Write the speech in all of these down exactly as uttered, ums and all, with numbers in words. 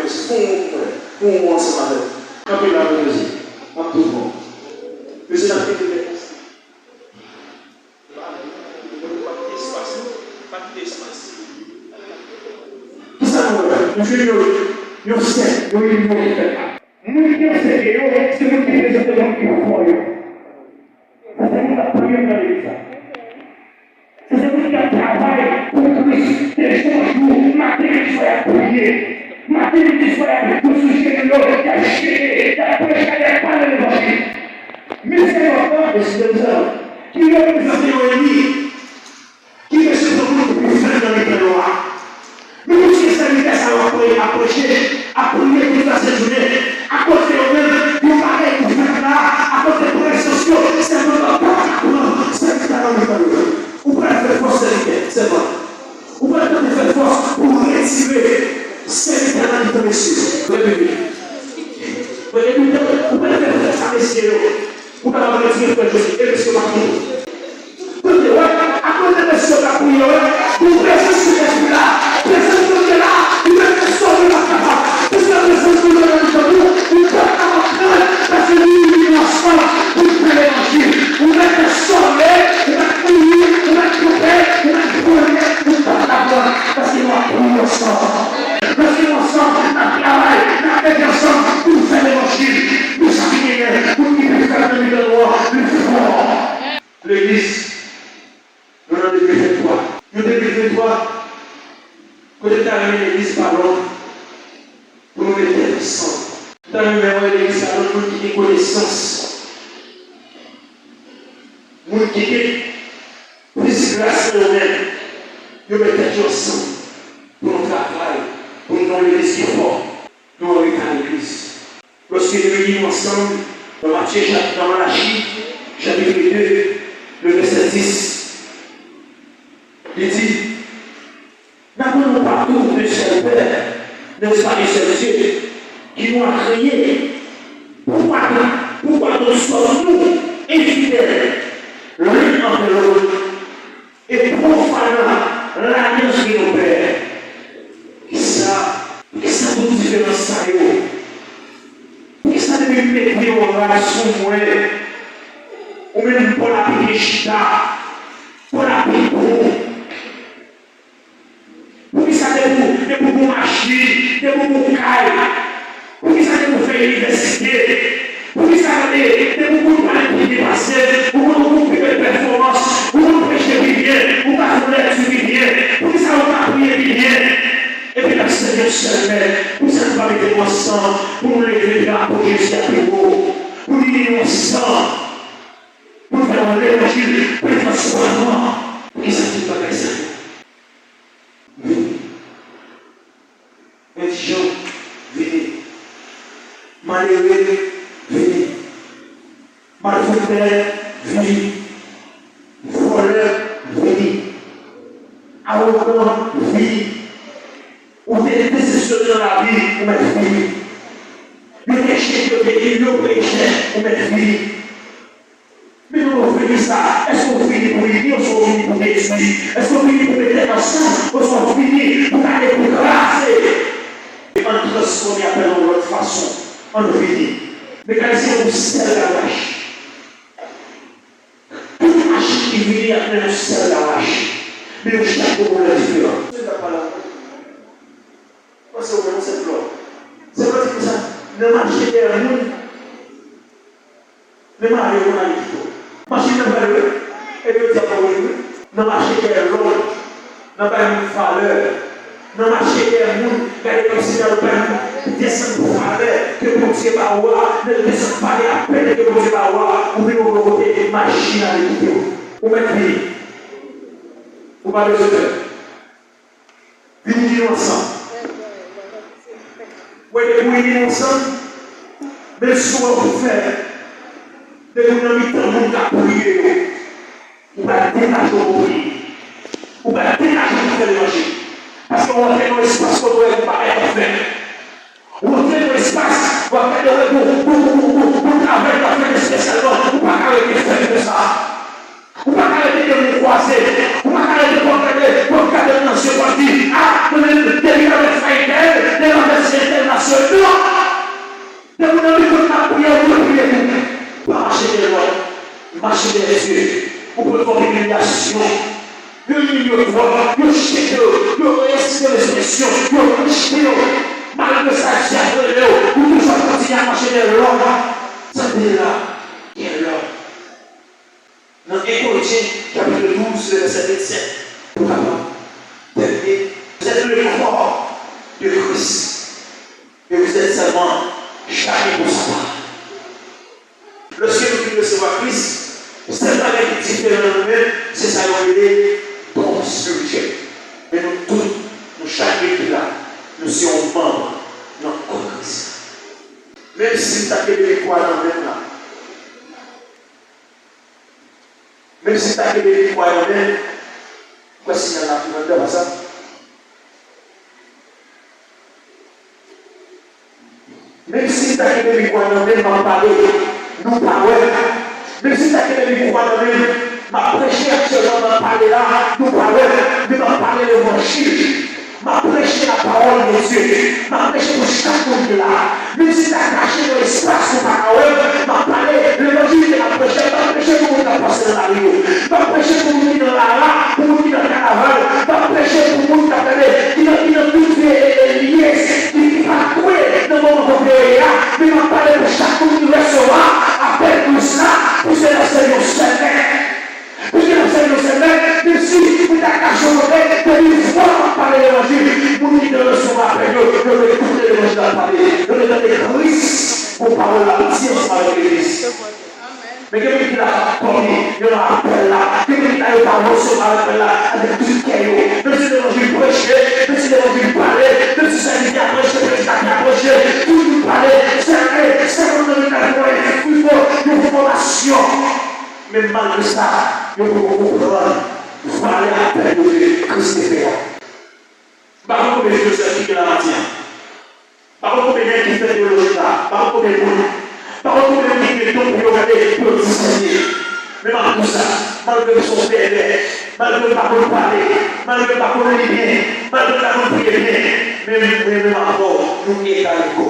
Fon, fon ansanm avè m. Kanpe la pou mwen, mesye. M ap tou pran. Mesye, n ap kite nèg. Pa kite espas, non. Pa kite espas. Kisa nou wè? Nou jwenn yon, yon sèk, yon inyon ki fèt la. Moun ki anseye yo, se moun ki prezante moun ki fò yo. Sa se moun k ap priye nan legliz la. Se, se moun ki ap travay pou Kris de jou an jou, maten midi swa y ap priye. Maten midi swa y ap, yo sou jenou yo, y ap jene, y ap preche, y ap pale levanjil. Men se lòt la, mesye, ki reprezante yon enmi, ki bezwen pran moun pou fè nan mitan yo a. Men pou se sèvitè sa yo ap pre-, ap preche, ap priye tout lasent jounen, akoz de yo menm, yon bagay ki fèt la, akoz de prezans yo, sèvant lan pa ka pran sèvitè nan mitan yo. Ou pral fè fòs sèvitè, sèvant. Ou pral tante fè fòs pou retire sèvitè nan mitan mesye. Mwen, mwen, mwen, ou pral fè fòs a mesye yo. Ou kapab retire frè Jezi, e mesye w ap kite. Tande, wè, akoz de mesye yo k ap priye, wè, pou prezans Sentespri la, prezans Bondye la, li mèt fè sa w pa kapab. Piske prezans Bondye la nan mitan nou, ou p ap kapab pran, paske li ini nou ansanm pou n fè levanjil. Ou mèt fè sa w vle, ou mèt kouri, ou mèt kanpe, ou mèt vole, ou p ap kapab pran, paske nou ap priye ansanm. Lèske nou ansanm, n ap travay, n ap mete ansanm pou n fè levanjil. Men sa ki genyen, pou n ki pi fèb nan mitan nou an, li fò. Legliz, nou nan de mil venntwa. Nou de mil venntwa, kote m ta renmen legliz pa lòt, pou nou mete tèt ansanm. M ta renmen wè legliz pa lòt, moun ki gen konesans. Moun ki gen plis gras nan yo menm, yo met tèt yo ansanm pou nou travay, pou nou nan yon legliz ki fò. Nou anreta legliz. Lòske nou ini nou ansanm nan Matye, chap-, nan Malachi, chapit de, le vèsè dis, li di, N'avons-nous pas tous un seul Père, n'est-ce pas un seul Dieu, qui nous a créés? Pourquoi, pourquoi donc sommes-nous infidèles l'un envers l'autre et profanant l'alliance de nos pères? Poukisa, poukisa tout diferans sa yo? Poukisa depi m mete yon rad sou mwen, ou menm pòl apike chita, pòl apike pou? Poukisa depi w, depi w gon machin, depi w gon kay, poukisa depi w fè inivèsite, poukisa tande, depi w konn pale pi byen pase m, ou konn, ou gon pi bèl pèfòmans, ou konn preche pi byen, ou ka fè lèti pi byen, poukisa ou ka priye pi byen? Epi n ap sèvi yon sèl Mèt, poukisa nou pa mete nou ansanm pou nou leve drapo Jezi a pi wo, pou nou ini nou ansanm, pou nou fè yon levanjil prezans pa nou an? Poukisa tout bagay sa yo? Vini. Endijan, vini. Malere, vini. Malfektè, vini. Vòlè, vini. Awogan, vini. Ou te desepsyone nan lavi, ou mèt vini. Yo te chèche, yo te, yo te chèche, ou mèt vini. Men nou vini sa, èske w vini pou ini oswa w vini pou detwi? Èske w vini pou mete ansanm oswa w vini pou gade, pou kraze? Ann transfòme apèl an yon lòt fason. Ann vini. Mekanizye yon sèl lalwach. Tout machin ki vini ap nan yon sèl lalwach. Men yo chak gen yon koulè diferan. Se sa k pale avè w. Panse w menm se flò. Se pa ti pou sa. Nan mache dèyè moun. Men mare yo konn ale kite w. Machin nan prale wi. Epi yo di ap voye wi. Nan mache dèyè lòt, nan bay moun valè, nan mache dèyè moun, gade kòmsi nan bay moun desann valè ke Bondye ba ou a, nan desann valè a peyi ke Bondye ba ou a, ou vin yon kote machin ale kite w. Ou mèt vini. Ou pa bezwen pè. Vini, vini ansanm. Wè, depi w ini nou ansanm, menm si w wè w fèb, depi w nan mitan moun k ap priye yo, ou pral detache w pou priye. Ou pral detache w pou fè levanjil. Paske w antre nan espas kote w wè yon bagay ap fèt. Ou antre nan espas, w ap gade, w wè, bon, bon, bon, bon, bon travay k ap fèt espesyalman. Ou pa ka rete fèb konsa. Ou pa ka rete de men kwaze. Ou pa ka rete pou ap gade, pou ap gade nan zye, pou ap di, a, mwen menm, depi nan fè entèl, depi nan fè entèl, m ap Yo vòl, yo jete yo, yo resite yo, yo rejte yo. Malgre sa, dyab rele yo, ou toujou ap kontinye ap mache dèyè lòm. Tande la, gen lòm. Nan en Korentyen, chapit douz, vèsè vennsèt, pou kapab tèmine, vous êtes le corps de Christ, et vous êtes seulement chacun pour sa part. Lòske nou fin resevwa Kris, sèl bagay ki diferan nan nou menm, se sa yo rele don espirityèl. Men nou tout, nou chak ki la, nou se yon manm nan kò Kris la. Menm si m ta kenbe mikwo a nan men m la, menm si m ta kenbe mikwo a nan men m, ou kwè siyal la ap rive anndan, pa sa? Menm si m ta kenbe mikwo a nan men m, m ap pale, nou pa wè m. Menm si m ta kenbe mikwo a nan men m, m ap preche aktyèlman, m ap pale la, nou pa wè m. Men m ap pale levanjil. M ap preche la parole de Dieu. M ap preche pou chak moun ki la. Menm si m ta kache nan espas, nou pa ka wè m, m ap pale levanjil ke m ap preche. M ap preche pou moun k ap pase nan lari yo. M ap preche pou moun ki nan rara, pou moun ki nan kanaval. M ap preche pou moun k ap gade, ki nan, ki nan tout, e, e, e, lyè, ki, ki pa kwè nan moman kote yo ye a. Men m ap pale pou chak moun ki resevwa apèl Kris la, pou se nan sèl yon sèl nèt. Pou se nan sèl yon sèl nèt, menm si mwen ta kache yon kote, depi vwa m ap pale levanjil, moun ki te resevwa apèl yo, yo te koute levanjil ap pale. Yo te tande Kris, pou pawòl la di ansanm avèk legliz. Men gen moun ki la k ap kòmit, yo nan apèl la. Gen moun ki la, yo pa resevwa apèl la avèk tout kè yo. Menm si levanjil preche, menm si levanjil pale, menm si sèvitè a preche, predikatè a preche, tout moun pale, sèl, sèl moun nan legliz la ki wè, yon fòmasyon. Men malgre sa, yo poko konprann valè apèl yo ke Kris te fè a. M pa konn konbyen filozòf ki gen la maten an. M pa konn konbyen nèg ki fè teyoloji la. M pa konn konbyen moun. M pa konn konbyen moun ki gen don pou yo gade, pou yo disenye. Men m ap di w sa, malgre m se yon bèlè, malgre m pa konn pale, malgre m pa konn li byen, malgre m pa konn priye byen, men mwen menm avè w, nou egalego.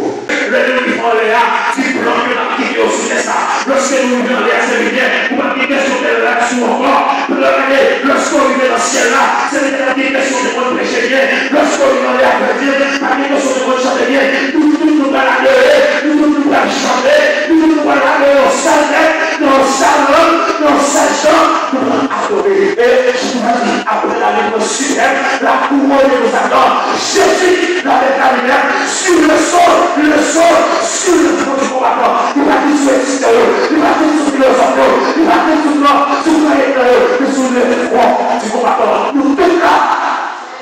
Lè nou rive anlè a, diplòm yo n ap kite yo sou tè sa. Lòske nou rive anlè a, se byen, ou pa gen kesyon de lè sou ankò. Pou yo gade, lòske w rive nan syèl la, se byen, pa gen kesyon de konn preche byen. Lòske w rive anlè a, frè Dye, pa gen kesyon de konn chante byen. Nou tout nou pral adore, nou tout nou pral chante, nou tout nou pral adore yon sèl nèt, nan yon sèl lang, nan yon sèl jan, nou pral adore. E Jezi di, après la délivrance suprême, la couronne nous attend. Jésus, la bête à lunettes, sur le sol, le sol, sur le front du combattant. Li pa di sou ekzistè yo, li pa di sou filozòf yo, li pa di sou non, sou kreyè yo, men sou le front du combattant. Nou tout la,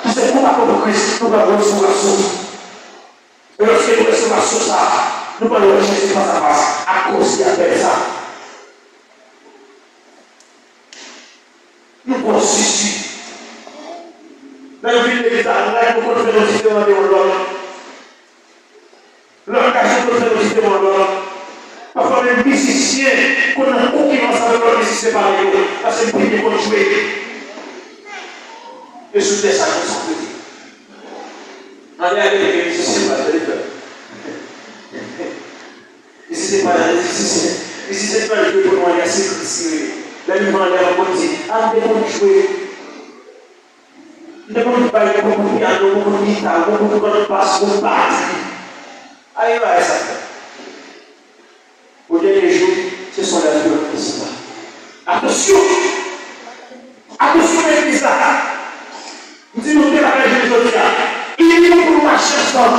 ki se konbatan pou Kris, nou pral resevwa sou. E lòske nou resevwa sou sa, nou pral wè Jezi fas a fas, akoz de apèl sa. Nou konstitye. Lè nou vin legliz la, nou konn fè nou diferan de youn lòt. Langaj nou konn fè nou diferan lòt. Pafwa menm mizisyen konn nan konkirans avèk lòt mizisyen parèy yo, paske nou pi byen konn jwe. E sou tè sa, nou sa prete. Ann ale, ale, gen mizisyen pa tande frè. Mizisyen pa tande, mizisyen. Mizisyen pa jwe pou nou, ann ale, se Kris li rele. Lè nou anlè, nou konn di, a, m te konn jwe. M te konn bay bon kout pyano, bon kout gita, bon kout kòd bas, bon bati. Ayi bagay sa fè. O dènye jou, se sondaj pou yo fè sila. Atansyon! Atansyon nan legliz la! M di nou de bagay jounen jodi a. Ini nou pou nou mache ansanm.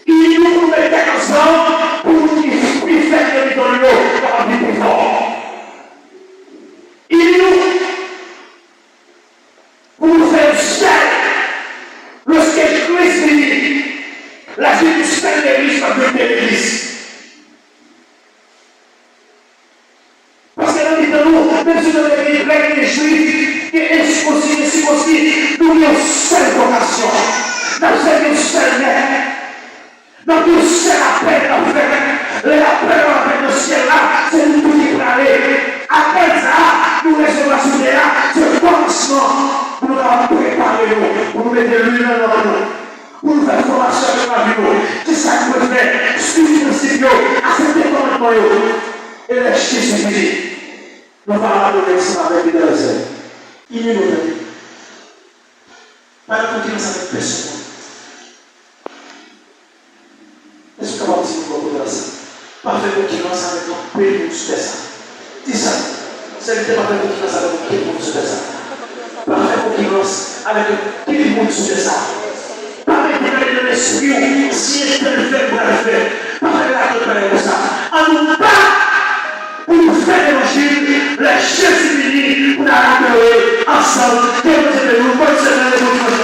Ini nou pou nou met tèt ansanm pou moun ki pi fèb nan mitan nou yo kapab vin pi fò. Ini nou pou nou fè yon sèl. Lòske Kris vini, l ap vin yon sèl legliz, l ap vin de legliz. Paske nan mitan nou, menm si nou te gen grèk, gen jwif, gen ensikonsi, gen sikonsi, nou gen yon sèl vokasyon. N ap sèvi yon sèl mèt. N ap gen yon sèl apèl n ap fè. Lè apèl la fèt nan syèl la, se nou tout ki prale. Apèl sa a, nou resevwa sou tè a, se kòmansman pou nou kapab prepare nou, pou nou mete lwil nan lanp nou, pou nou fè fòmasyon avèk lavi nou. Kisa nou dwe fè? Suiv prensip yo, aksepte kòmandman yo. E lè Jezi vini, nou va adore ansanm avèk li nan lèzè. Ini nou tande. Pa nan konkirans avèk pèsonn. Èske w kapab di moun bò kote w la sa? Pa fè konkirans avèk anpil moun sou tè sa. Di sa. Sèvitè, pa fè konkirans avèk anpil moun sou tè sa. Pa fè konkirans avèk anpil moun sou tè sa. Pa mete nan lespri w si entèl fè, m pral fè. Pa fè latant bagay konsa. Ann nou bat pou nou fè levanjil lè Jezi vini pou n al adore ansanm. Ke Bondye beni w. Bòn semèn e bon dimanch.